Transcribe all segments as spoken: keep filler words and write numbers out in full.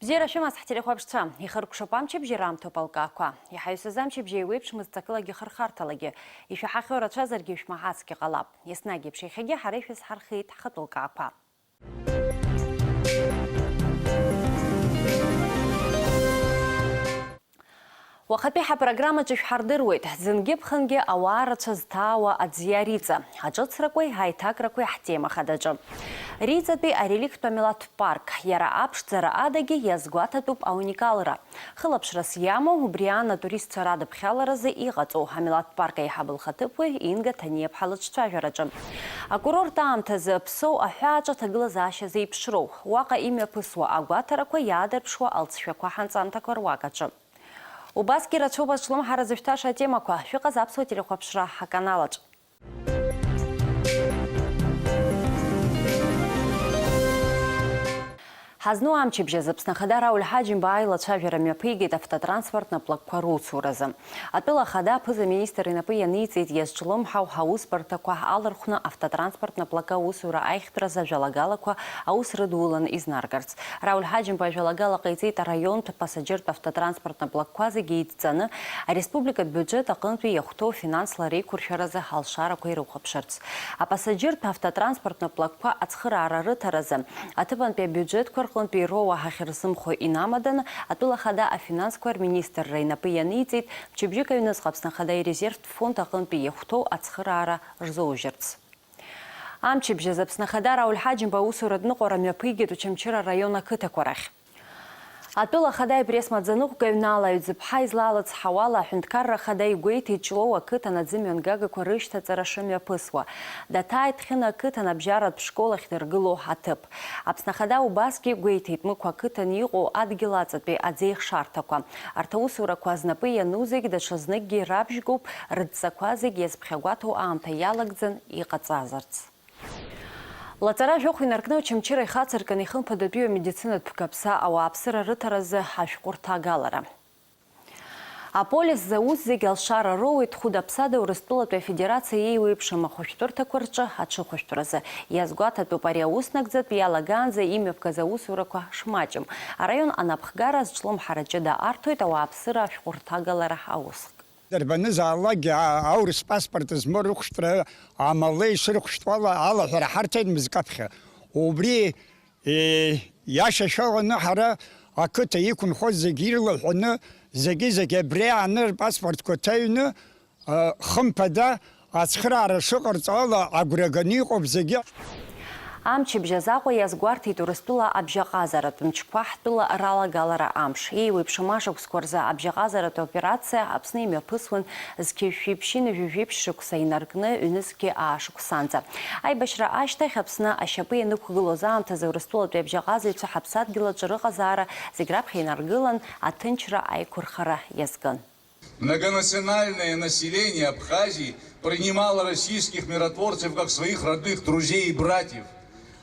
Бзиара шәымаз, ҳтелехәаԥшцәа, ихыркәшоуп амчыбжьи раамҭоуп алкаақәа. Иҳаҩсыз амчыбжьи еиуеиԥшмызт ҵакылагьы хырхарҭалагьы. Ишәаҳахьоу рацәазаргьы шәмаҳацгьы ҟалап. Еснагь еиԥш иахьагьы ҳара ишәызҳархеит ҳхатәы лкаақәа. Уахатәи ҳапрограммаҿы шәҳардыруеит, ӡынгьы-ԥхынгьы ауаа рацәа зҭаауа аӡиа Риҵа, аҿыцрақәеи аиҭакрақәеи ҳтема хадаҿы. Риҵатәи ареликттә амилаҭтә парк, иара аԥшӡара адагьы иазгәаҭатәуп ауникалра. Хылаԥшрас иамоу, убри аан атуристцәа радыԥхьаларазы иҟаҵоу амилаҭтә парк аиҳабы лхаҭыԥуаҩ Инга Ҭаниаԥҳа лыҿцәажәараҿы. Акурорт аамҭазы Ԥсоу аҳәааҿы аҭагылазаашьа зеиԥшроу, уаҟа имҩаԥысуа агәаҭарақәа иаадырԥшуа алҵшәақәа ҳанҵамҭақәа руак аҿы. Убасгьы рацәоуп аҿлымҳара зышәҭаша атемақәа. Шәыҟаз аԥсуа телехәаԥшра ҳаканалаҿ. Ҳазну амчыбжь азы Аԥсны Ахада Рауль Ҳаџьымба аилацәажәара мҩаԥигеит автотранспорттә наплакқәа русуразы. Атәыла Ахада аԥыза-министр инапы ианиҵеит иазҿлымҳау аусбарҭақәа алархәны автотранспорттә наплакы аусура аиӷьтәразы ажәалагалақәа аус рыдулан изнаргарц. Рауль Ҳаџьымба ажәалагала ҟаиҵеит араионтә пассажьыртә автотранспорттә наплакқәа зегьы еидҵаны, ареспубликатә биуџьет аҟынтәи иахәҭоу финансла реиқәыршәаразы алшарақәа ирыхәаԥшырц. Апассажьыртә автотранспорттә наплакқәа ацхыраара рыҭаразы аҭыԥантәи абиуџьетқәа рҟынтәи ироуа ҳахьырзымхо инамаданы, атәыла Ахада афинансқәа рминистрра инапы ианиҵеит, мчыбжьык аҩныҵҟа Аԥсны Ахада ирезервтә фонд аҟынтәи иахәҭоу ацхыраара рзоужьырц. Амчыбжь азы Аԥсны Ахада Рауль Ҳаџьымба аусуратә ныҟәара мҩаԥигеит Очамчыра араион ақыҭақәа рахь. Атәыла Ахада ипресс-маӡаныҟәгаҩ Нала Аҩӡыԥҳа излалыцҳауала, аҳәынҭқарра Ахада игәеиҭеит Ҷлоу ақыҭан аӡы мҩангагақәа рышьҭаҵара шымҩаԥысуа. Даҭааит Ҭхьына ақыҭан абжьаратә школ ахьдыргыло аҭыԥ. Аԥсны Ахада убасгьы гәеиҭеит, Мықә ақыҭан иҟоу адгьыл аҵатәи аӡеихшарҭақәа. Арҭ аусурақәа знапы иану зегь даҽазныкгьы рабжьгоуп, рыдҵақәа зегь иазԥхьагәаҭоу аамҭа иалагӡан иҟаҵазарц. Лаҵара жәохә инаркны Очамчыра ихацыркын ихымԥадатәиу амедицинатә ԥгаԥса ауааԥсыра рыҭаразы ашәҟәы рҭагалара. Аполис зауз зегь алшара роуеит Хәыда-ԥсада Урыстәылатәи Афедерациа еиуеиԥшым ахәышәтәырҭақәа рҿы аҽыхәышәтәразы. Иазгәаҭатәуп ари аус нагӡатәи иалагаанӡа имҩаԥгаз аусурақәа шмаҷым. Араион анапхгара азҿлымҳара ҷыда арҭоит ауааԥсыра ашәҟәы рҭагалара ауск. Дарбанызаалакгьы а-, аурыс паспорт змоу рыхәшәтәра амала ишырхәшәтәу ала алаҳәара ҳарҭеит мызкы аԥхьа. Убри Е, иашьа шәаҟаны ҳара ақыҭа иқәынхоз зегьы ирлаҳәаны, зегьы-зегьы абри ааны рпаспортқәа ҭаҩны, а, хымԥада ацхыраара шыҟарҵо ала агәра ганы иҟоуп зегьы. Амчыбжь азы Аҟәа иазгәарҭеит Урыстәыла абжьаҟазаратә мчқәа ҳтәыла ралагалара амш. Еиуеиԥшым ашықәсқәа рзы абжьаҟазаратә операциа Аԥсны имҩаԥысуан зқьи жәшәи ԥшьынҩажәи жәиԥшь шықәса инаркны ҩнызқьи аашықәсанӡа. Аибашьра ашьҭахь Аԥсны ашьапы ианықәгылоз аамҭазы Урыстәылатәи абжьаҟазаҩцәа ҳаԥсадгьыл аҿы рыҟазаара зегь раԥхьа инаргылан, аҭынчра аиқәырхара иазкын. Многонациональное население Абхазии принимало российских миротворцев как своих родных друзей и братьев.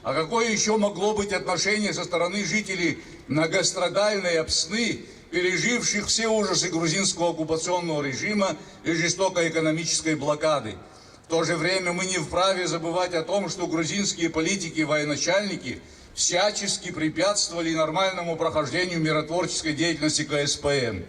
А какое ещё могло быть отношение со стороны жителей многострадальной Апсны, переживших все ужасы грузинского оккупационного режима и жестокой экономической блокады? В то же время мы не вправе забывать о том, что грузинские политики и военачальники всячески препятствовали нормальному прохождению миротворческой деятельности К С П М.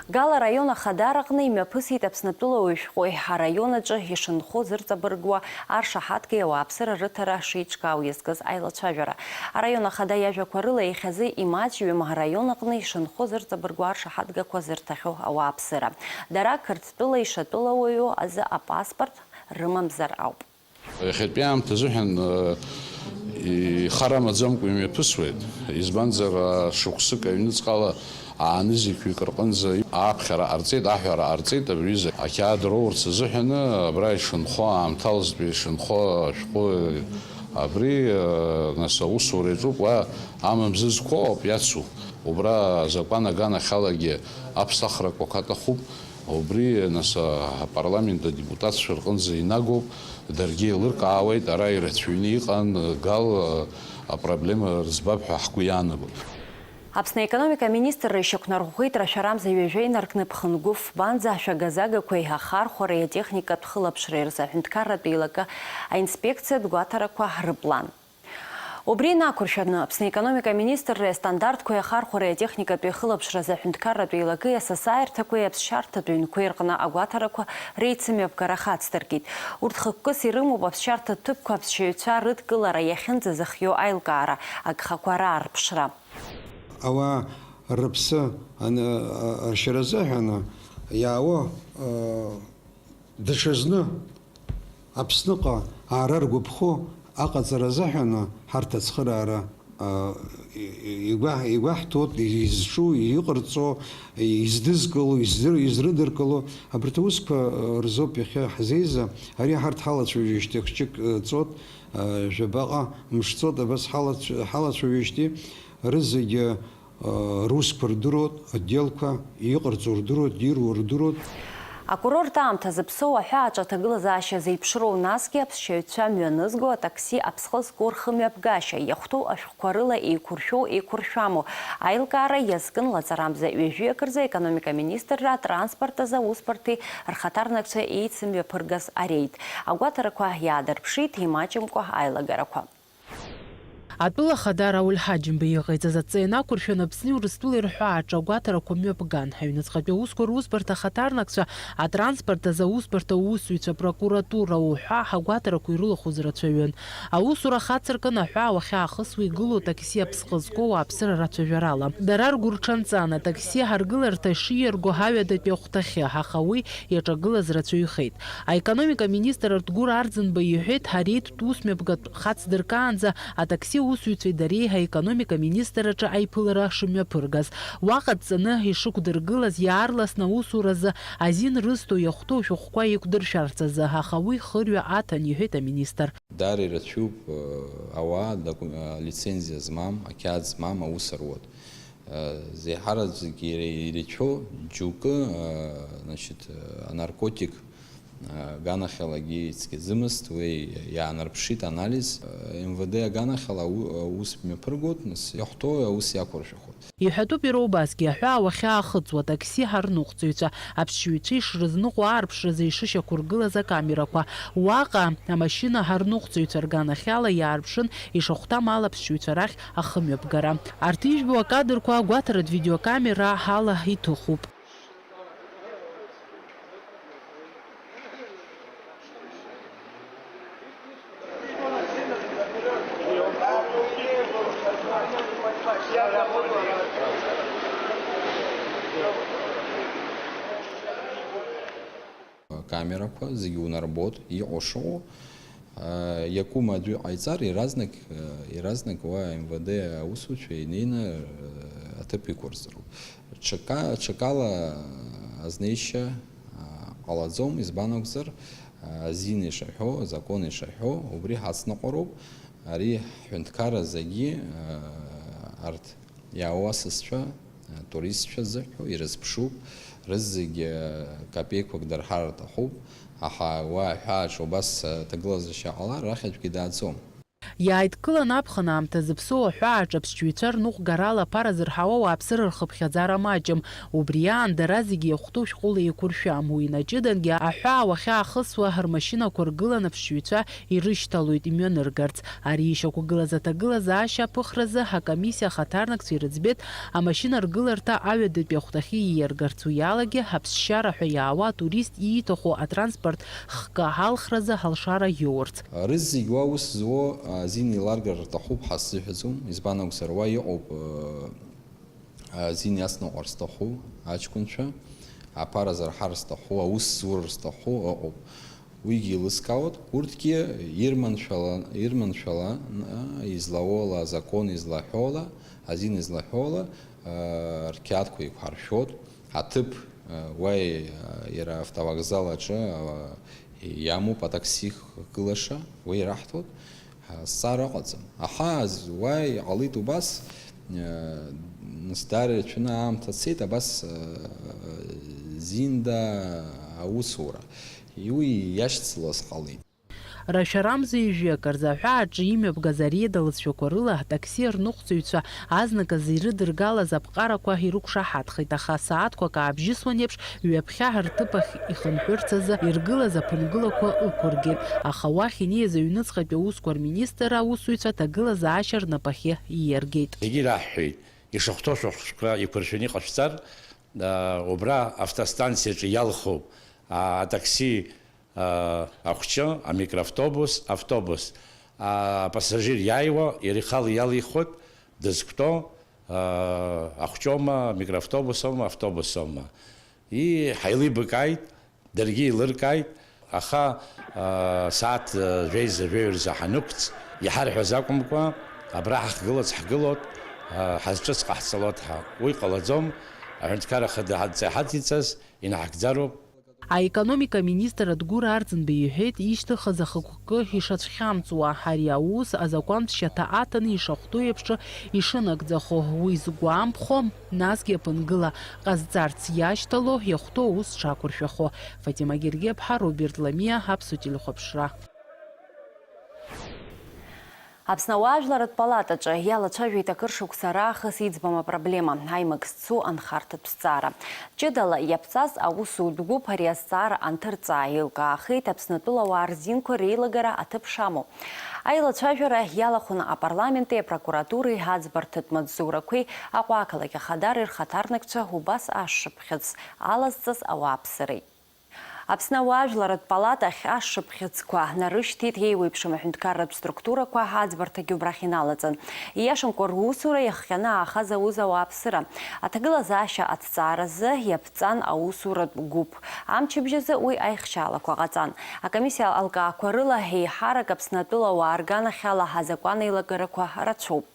Гал араион Ахадараҟны имҩаԥысит Аԥснытәыла уаҩ шәҟәи араион аҿы ишынхо зырҵабыргуа аршаҳаҭгеи ауааԥсыра рыҭара шеиҿкаау иазкыз аилацәажәара. Араион Ахада иажәақәа рыла иахьазы имаҷҩым араион аҟны ишынхо зырҵабыргуа аршаҳаҭгақәа зырҭахьоу ауааԥсыра. Дара Қырҭтәыла ишатәылауаҩу азы апаспорт рымамзар ауп. Иахьатәи аамҭа азыҳәан, э, ихар амаӡамкәа имҩаԥысуеит, избанзар, э, шықәсык аҩныҵҟала аанызқьҩык рҟынӡа аԥхьара ҟарҵеит, аҳәара ҟарҵеит, абри изы ақьаад роурц азыҳәаны, абра ишынхо, аамҭалҵтәи ишынхо ашәҟәы, абри, э, нас аусура иаҿуп, уа амамзызқәоу ауп иацу. Убра азакәан аганахьалагьы аԥсахрақәа аҭахуп. Убри, нас, а, апарламент адепутатцәа рҟынӡа инагоуп, даргьы еилыркаауеит, ара ирацәаҩны иҟан, гал, а, апроблема рыӡбап ҳәа ҳгәы иаанагоит. Аԥсны аекономика аминистрра ишьақәнарӷәӷәеит рашәарамза ҩажәа инаркны Ԥхынгәы фбанӡа ашәагазагақәеи ахархәареи атехникатә хылаԥшреи рзы аҳәынҭқарратә еилакы аинспекциатә гәаҭарақәа рыплан. Убри инақәыршәаны, Аԥсны аекономика аминистрреи астандартқәеи ахархәареи атехникатәи ахылаԥшразы аҳәынҭқарратә еилакеи асасааирҭақәеи аԥсшьарҭатә ҩнқәеи рҟны агәаҭарақәа реицымҩаԥгара хацдыркит. Урҭ хықәкыс ирымоуп аԥсшьарҭатә ҭыԥқәа аԥсшьаҩцәа рыдкылара иахьынӡазыхиоу аилкаара, агхақәа раарԥшра. Ауаа рыԥсы аны, а, ашьаразы ҳәаны иаауа, а, даҽазны Аԥсныҟа аара ргәаԥхо аҟаҵара азыҳәан ҳарҭ ацхыраара, а, и-, и-, игәаҳ-, игәаҳҭоит, изҿу, иҟарҵо, издызкыло, издыр-, изрыдыркыло, абарҭ аусқәа, а, рзоуп иахьа ҳзеиза. Ари ҳарҭ ҳалацәажәижьҭеи хәҷык, а, ҵуеит, а, жәабаҟа мш ҵуеит, абас ҳалацә-, ҳалацәажәижьҭеи рызегьы русқәа рдыруеит, отделқәа иҟарҵо рдыруеит, ируа рдыруеит. Акурорт аамҭа зыԥсоу аҳәааҿы аҭагылазаашьа зеиԥшроу, насгьы аԥсшьаҩцәа мҩанызго атакси аԥсҟы зку рхымҩаԥгашьа, иахәҭоу ашәҟәқәа рыла еиқәыршәоу, еиқәыршәаму аилкаара иазкын лаҵарамза ҩажәи акырзы аекономика министрра атранспорт азы аусбарҭеи рхаҭарнакцәа еицымҩаԥыргаз ареид. Агәаҭарақәа иаадырԥшит имаҷымкәа аилагарақәа. Атәыла ахада Рауль Ҳаџьымба иҟаиҵаз адҵа ианақәыршәаны, Аԥсни Урыстәылеи рҳәааҿы агәаҭарақәа мҩаԥган. Аҩныҵҟатәи аусқәа русбарҭа ахаҭарнакцәа, атранспорт азы аусбарҭа аусзуҩцәа, апрокуратура уҳәа агәаҭарақәа ирылахәыз рацәаҩын. Аусура хацыркын, аҳәаа уахьаахысуа игылоу атакси аԥсҟы зку ауааԥсыра рацәажәарала. Дара ргәырҽанҵан, атакси ҳаргыларҭа шииарго аҩадатәи ахәҭахьы, аха уи иаҿагылаз рацәаҩхеит. Аекономика аминистр Артгәыр Арӡынба иҳәеит, ҳареид усмҩаԥгатә хацдыркаанӡа атакси аусзуҩцәеи дареи аекономика аминистрраҿы аиԥылара шымҩаԥыргаз. Уаҟа дҵаны ишықәдыргылаз, иаарласны аусуразы азин рызҭо иахәҭоу шәҟәқәа еиқәдыршәарц азы, аха уи хырҩа аҭан, иҳәеит аминистр. Даара ирацәоуп, э, ауаа доку-, э, лицензиа змам, ақьаад змам аус руеит. Э, зеиҳараӡак ире-, ирацәоу џьоукы, э, значит, э, анаркотик, э, аганахьалагьы ицқьаӡамызт, уи иаанарԥшит анализ. Э, М В Д аганахьала у-, аус мҩаԥыргоит, нас иахәҭоу аус иақәыршәахоит. Иҳәатәуп иара убасгьы, аҳәаа уахьаахыҵуа, атакси ҳарныҟәцаҩцәа аԥсшьаҩцәа ишрызныҟәо аарԥшразы ишышьақәыргылаз акамерақәа. Уаҟа амашьына ҳарныҟәцаҩцәа рганахьала иаарԥшын, ишахәҭам ала аԥсшьаҩцәа рахь ахымҩаԥгара. Арҭ ижәбо акадрқәа агәаҭаратә видеокамера ала иҭыхуп. Камерақәа зегьы унарбоит, иҟоу шыҟоу. Иакәым аӡәы иҟаиҵар, иаразнак, иаразнак уа М В Д аусуцәа инеины аҭыԥ иқәырҵароуп. Ҽака-, ҽакала азнеишьа ҟалаӡом, избан акәзар, азин ишаҳәо, азакон ишаҳәо, убри ҳацныҟәароуп. Ари ҳҳәынҭқарра зегьы, арҭ иаауа асасцәа, атуристцәа зыҳәҳәо ирызԥшуп, рызегьы капеиқәак дырҳар рҭахуп, аха уа аҳәааҿ убас аҭагылазаашьа ҟалар, рахь аӡәгьы дааӡом. Иааидкылан аԥхын аамҭа зыԥсоу аҳәааҿы аԥсшьаҩцәа рныҟәгарала аԥара зырҳауа ауааԥсыра рхыԥхьаӡара маҷым. Убри аан дара зегьы иахәҭоу шәҟәыла еиқәыршәам. Уи инаҷыдангьы аҳәаа уахьаахысуа рмашьынақәа ргылан аԥсшьаҩцәа ирышьҭалоит имҩаныргарц. Ари ишьақәгылаз аҭагылазаашьа аԥыхразы акомиссиа ахаҭарнакцәа ирыӡбеит амашьына ргыларҭа аҩадатәи ахәҭахьы ииаргарц, уи алагьы аԥсшьара ҳәа иаауа атурист ииҭаху атранспорт хкы алхразы алшара иоурц. Рызегь уа ус зуо азин еиларгар рҭахуп ҳаззыҳәаӡом, избан акәзар, уа иҟоуп, азин иацныҟәар зҭаху аҷкәынцәа, аԥара зырҳар зҭаху, аус зур зҭаху ыҟоуп. Уигьы еилыскаауеит, урҭгьы ирманшәала, ирманшәалан, а, излауала, азакон излаҳәоула, азин излаҳәоула, а, рқьаадқәа еиқәҳаршәоит, аҭыԥ, а, уа, а, иара автовокзал аҿы, а, иамоуп атакси хгылаша, уи ираҳҭоит. Зҵаара ыҟаӡам. Аха уа иҟалеит убас, э, нас даара ирацәаны аамҭа цеит, абас, э, Зинда аусура. Уи иашьцылаз ҟалеит. Рашәарамза ҩажәи акы рзы аҳәаа аҿы имҩаԥгаз ареида лыҵшәақәа рыла атакси рныҟәцаҩцәа азныказы ирыдыргалаз аԥҟарақәа ирықәшаҳаҭхеит, аха сааҭқәак аабжьысуан еиԥш, ҩаԥхьа рҭыԥ ахь ихынҳәырц азы иргылаз аԥынгылақәа ықәыргеит, аха уахь инеиз аҩныҵҟатәи аусқәа рминистр аусзуҩцәа аҭагылазаашьа рнапахьы ииаргеит. Зегьы ираҳҳәеит, ишахәҭоу шәҟәқәа еиқәыршәаны иҟашәҵар, а, убра автостанциаҿы иалхуп, а, атакси, а, ахәҷы, амикроавтобус, автобус, а, апассажир иааиуа, иара ихала иалихуеит, дызқәтәоу, а, ахәҷоума, микроавтобусоума, автобусоума. И, ҳаилибакааит, даргьы еилыркааит, аха, а, сааҭ, а, жәеиза жәаҩа рзы ҳанықәҵ, иҳарҳәаз акәымкәа, абра ҳахьгылац ҳгылоит, а, ҳазҿыц ҟаҳҵалоит ҳәа. Уи ҟалаӡом, аҳәынҭқарра Ахада ҳадҵа иҳадиҵаз инаҳагӡароуп. Аекономика аминистр Адгәыр Арӡынба иҳәеит, ишьҭыхыз ахықәкы ишацәхьамҵуа, ари аус азакәантә шьаҭа аҭаны ишахәҭоу еиԥш ишынагӡахо. Уи згәамԥхо, насгьы аԥынгыла ҟазҵарц иашьҭало иахәҭоу аус шақәыршәахо. Фатима Гергеԥҳа, Роберт Ламиа, Аԥсуа телехәаԥшра. Аԥсны ауаажәларратә палатаҿы иалацәажәеит акыр шықәса раахыс иӡбам апроблема, аимак зцу анхарҭатә зҵаара. Ҷыдала иаԥҵаз аусутә гәыԥ ари азҵаара анҭырҵаа, еилкаахеит Аԥснытәыла ауаа рзинқәа реилагара аҭыԥ шамоу. Аилацәажәара иалахәын апарламенти апрокуратуреи аӡбарҭатә маҵзурақәеи Аҟәа ақалақь Ахадара рхаҭарнакцәа убас ашшыԥхьыӡ алазҵаз ауааԥсыреи. Аԥсны ауаажәларратә палатахь ашшыԥхьыӡқәа нарышьҭит еиуеиԥшым аҳәынҭқарратә структурақәа, аӡбарҭагьы убрахь иналаҵан. Ииашамкәа русура иахҟьаны аахаз ауз ауааԥсыра. Аҭагылазаашьа аҭҵааразы иаԥҵан аусуратә гәыԥ. Амчыбжь азы уи аихшьаалақәа ҟаҵан. Акомиссиа алкаақәа рыла еиҳарак Аԥсны атәыла ауаа рганахьала азакәан еилагарақәа рацәоуп.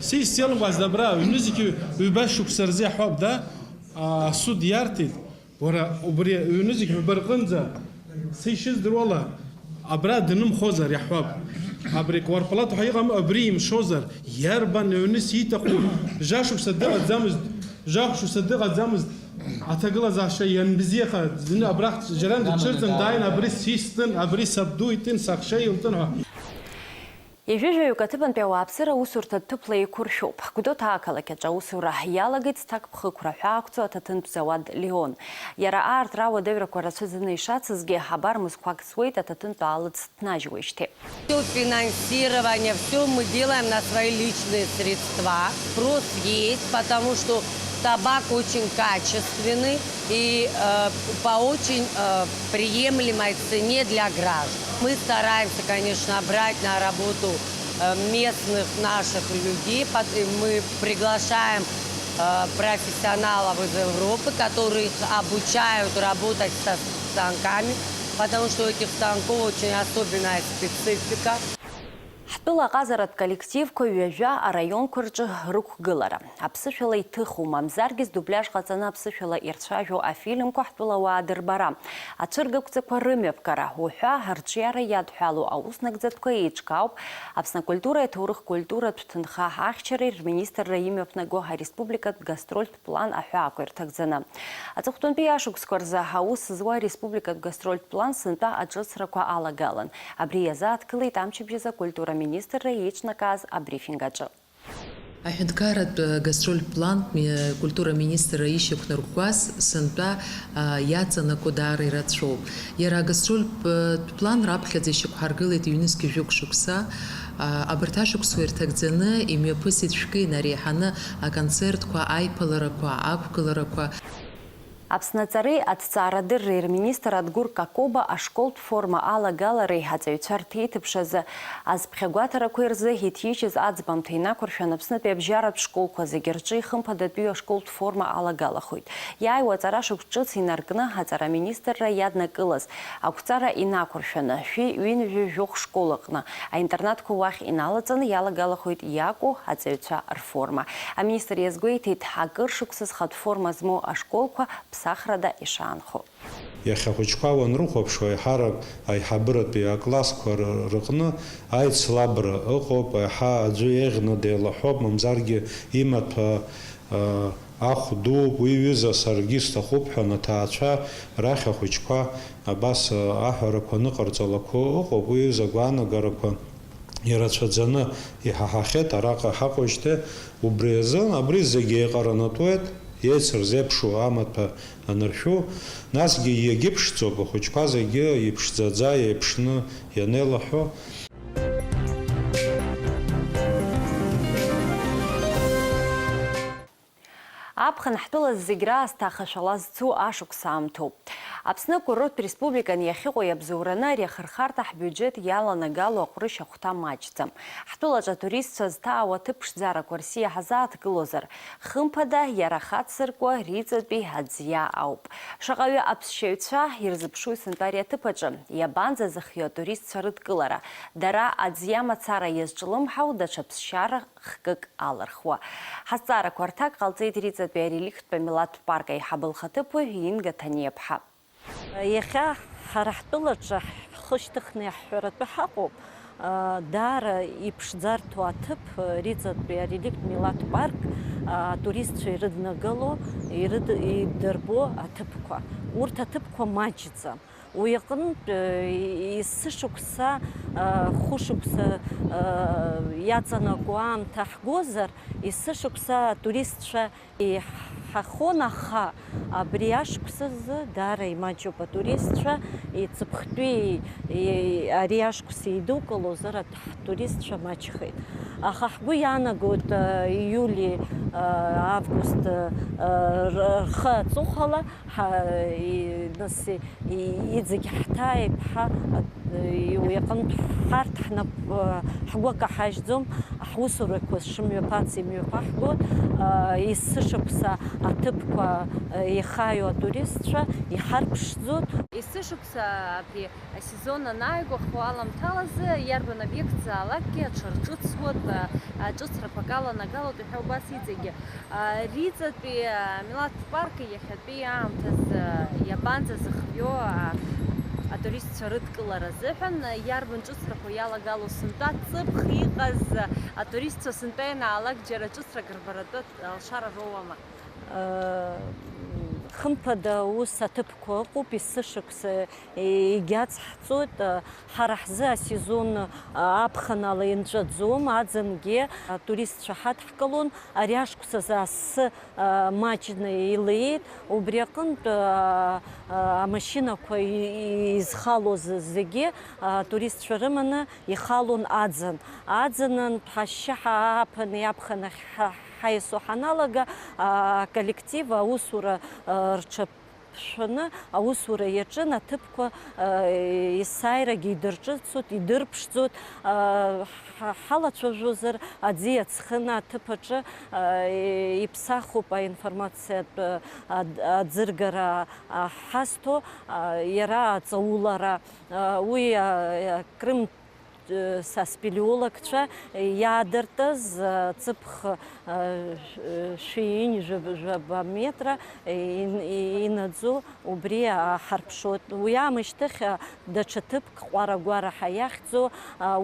Сеи сзеилымкааз абра аҩны зегьы ҩба шықәса рзы иаҳҳәап, да, а, асуд иарҭеит. Уара, убри аҩны зегьы ҩба рҟынӡа, са ишыздыруала, абра днымхозар иаҳҳәап. Абри кварпалат ҳәа иҟам, абри имшозар, иарбан аҩны сиҭаху, жәашықәса дыҟаӡамызт, жәашықәса дыҟаӡамызт, аҭагылазаашьа ианбзиаха, зны абрахь џьаран дыҽырҵан дааин, абри систын, абри сабду итын, саҳәшьа илтын ҳәа. Ҩажәаҩык аҭыԥантәи ауааԥсыра аусурҭа ҭыԥла еиқәыршәоуп. Гәдоуҭа ақалақь аҿы аусура иалагеит зҭакԥхықәра ҳәа ақәҵоу аҭаҭынтә зауад Леон. Иара аартра ауадаҩрақәа рацәаӡаны ишацызгьы, абар мызқәак ҵуеит аҭаҭынтә аалыҵ днажьуеижьҭеи. Всё финансирование, всё мы делаем на свои личные средства. Спрос есть, потому что табак очень качественный и, э, по очень, э, приемлемой цене для граждан. Мы стараемся, конечно, брать на работу, э, местных наших людей. Пот-, и мы приглашаем, э, профессионалов из Европы, которые их обучают работать со станками, потому что у этих станков очень особенная специфика. Ҳтәыла аҟазаратә коллективқәа ҩажәа араионқәа рҿы рықәгылара. Аԥсышәала иҭыху, мамзаргьы здубляж ҟаҵаны аԥсышәала ирцәажәо афильмқәа ҳтәылауаа дырбара, ацәыргақәҵақәа рымҩаԥгара уҳәа арҿиара иадҳәалоу аус нагӡатәқәа еиҿкаауп Аԥсны акультуреи аҭоурых-культуратә ҭынха ахьчареи рминистрра имҩаԥнаго ареспубликатә гастрольтә план аҳәаақәа ирҭагӡаны. Аҵыхәтәантәи ашықәсқәа рзы аус зуа ареспубликатә гастрольтә план сынтәа аҿыцрақәа алагалан. Абри иазааҭгылеит амчыбжь азы акультура министрра еиҿнакааз абрифинг аҿы. Аҳәынҭқарратә гастрольтә план, э, культура министрра ишьақәнарӷәӷәаз сынтәа, а, иаҵанакуа даара ирацәоуп. Иара агастрольтә, э, план раԥхьаӡа ишьақәҳаргылеит ҩнызқьи жәохә шықәса. А, абарҭ ашықәсқәа ирҭагӡаны имҩаԥысит шәкы инареиҳаны аконцертқәа, аиԥыларақәа, ақәгыларақәа. Аԥсны аҵареи аҭҵаарадырреи рминистр Адгәыр Какоба ашколтә форма алагалареи аҵаҩцәа рҭеиҭыԥшразы азԥхьагәаҭарақәеи рзы иҭижьыз аӡбамҭа инақәыршәан, Аԥснытәи абжьаратә школқәа зегьы рҿы ихымԥадатәиу ашколтә форма алагалахоит. Иааиуа аҵара шықәс ҿыц инаркны аҵара аминистрра иаднакылаз ақәҵара инақәыршәаны, шәи ҩынҩажәи жәохә школ аҟны аинтернатқәа уахь иналаҵаны иалагалахоит иакәу аҵаҩцәа рформа. Аминистр иазгәеиҭеит, акыр шықәса зхатә форма змоу ашколқәа ԥсахрада ишаанхо. Иахьа ахәыҷқәа уанрыхәаԥшуа, еиҳарак аиҳабыратәи аклассқәа р-, рыҟны аицлабра ыҟоуп, еиҳа аӡәы еиӷьны деилаҳәоуп, мамзаргьы имаҭәа, а, Ахә дууп, уи ҩыза саргьы сҭахуп ҳәа аҭаацәа рахь ахәыҷқәа абас аҳәарақәа аныҟарҵалақәо ыҟоуп, уи ҩыза агәаанагарақәа ирацәаӡаны иҳаҳахьеит араҟа ҳаҟоижьҭеи, убри азын абри зегьы еиҟаранатәуеит, еицырзеиԥшу амаҭәа аныршәу, насгьы иагьыԥшӡоуп, ахәыҷқәа зегьы иԥшӡаӡа еиԥшны ианеилаҳәо. Аԥхын ҳтәыла зегь раасҭа ахашәала зцу ашықәс аамҭоуп. Аԥсны акурорттә республикан иахьыҟоу иабзоураны ари ахырхарҭа ҳбиуџьет иаланагало аҟәрышь ахәҭа маҷӡам. Ҳтәылаҿы атуристцәа зҭаау аҭыԥ ԥшӡарақәа рсиа ҳазааҭгылозар, хымԥада, иара хацзыркуа Риҵатәи аӡиа ауп. Шаҟаҩы аԥсшьаҩцәа ирзыԥшуи сынтәа ари аҭыԥ аҿы иабанӡазыхиоу атуристцәа рыдкылара? Дара аӡиа мацара иазҿлымҳау даҽа ԥсшьара хкык алырхуа. Ҳазҵаарақәа рҭак ҟалҵеит Риҵатәи ареликттә амилаҭтә парк аиҳабы лхаҭыԥуаҩ Инга Ҭаниаԥҳа. Иахьа ҳара ҳтәылаҿы ҳхы шьҭыхны иаҳҳәаратәы ҳаҟоуп, даара иԥшӡарҭоу аҭыԥ, Риҵатәи ареликттә милаҭтә парк, атуристцәа ирыднагало, ирыд-, идырбо аҭыԥқәа. Урҭ аҭыԥқәа маҷӡам. Уи аҟынтә, э, есышықәса, э, хәышықәса, э, иаҵанакуа аамҭа ҳгозар, есышықәса атуристцәа иҳахон, аха абри ашықәс азы даара имаҷуп атуристцәа, иҵыԥхтәи, и-, ари ашықәс еидукылозар, аҭ-, ҳтуристцәа маҷхеит. Аха ҳгәы иаанагоит, э, иули, э, август, э, р-, рхы аҵыхәала, ҳа-, и-, нас, и-, иҵегь ҳҭааип ҳәа, а, и-, уи аҟынтә ҳарҭ ҳнап, а, ҳгәы акаҳажьӡом, ҳусурақәа шымҩаԥац имҩаԥаҳгоит, а, есышықәса аҭыԥқәа, а, ихаио атуристцәа иҳарԥшӡоит. Есышықәса абри асезон анааигәахо аламҭалазы иарбан обиектзаалакгьы аҽарҿыцуеит, а, а, ҿыцрақәак аланагалоит ҳәа убас иҵегьы. Риҵатәи амилаҭтә парк иахьатәи аамҭазы иабанӡазыхиоу атуристцәа рыдкылара азыҳәан иарбан ҿыцрақәа иалагало сынтәа ҵыԥх иҟаз атуристцәа сынтәа ианаалак џьара ҿыцрак рбаратәы алшара роуама? Хымԥада, ус аҭыԥқәа ыҟоуп, есышықәса егьацҳҵоит. Ҳара ҳзы асезон аԥхын ала инҵәаӡом, аӡынгьы атуристцәа ҳадҳкылон. Ари ашықәсазы асы, а, маҷны илеит, убри аҟынтә, а, а, амашьынақәа и-, и-, изхалоз зегьы, а, туристцәа рыманы ихалон аӡын. Аӡынынтә ҳашьшьыҳәа ааԥын иаԥхын ахь ҳа-, ҳаиасуа ҳаналага, а, аколлектив аусура, а, рҽа- ԥшәаны аусура иаҿын, аҭыԥқәа, а, есааирагьы идырҿыцуеит, идырԥшӡоит. А, ҳа-, ҳалацәажәозар, аӡи аҵхын аҭыԥ аҿы, а, иԥсахуп аинформациатә, а, аӡыргара, а, ҳазҭо, а, иара аҵаулара, а, уи, а, Крым са спелеологцәа иаадыртыз, ҵыԥх шәи ҩынҩажәи жәаба, жәаба метра ин-, инаӡоу убри ҳарԥшуеит. Уи аамышьҭахь даҽа ҭыԥк Ҟәара-Гәараҳа иахьӡу,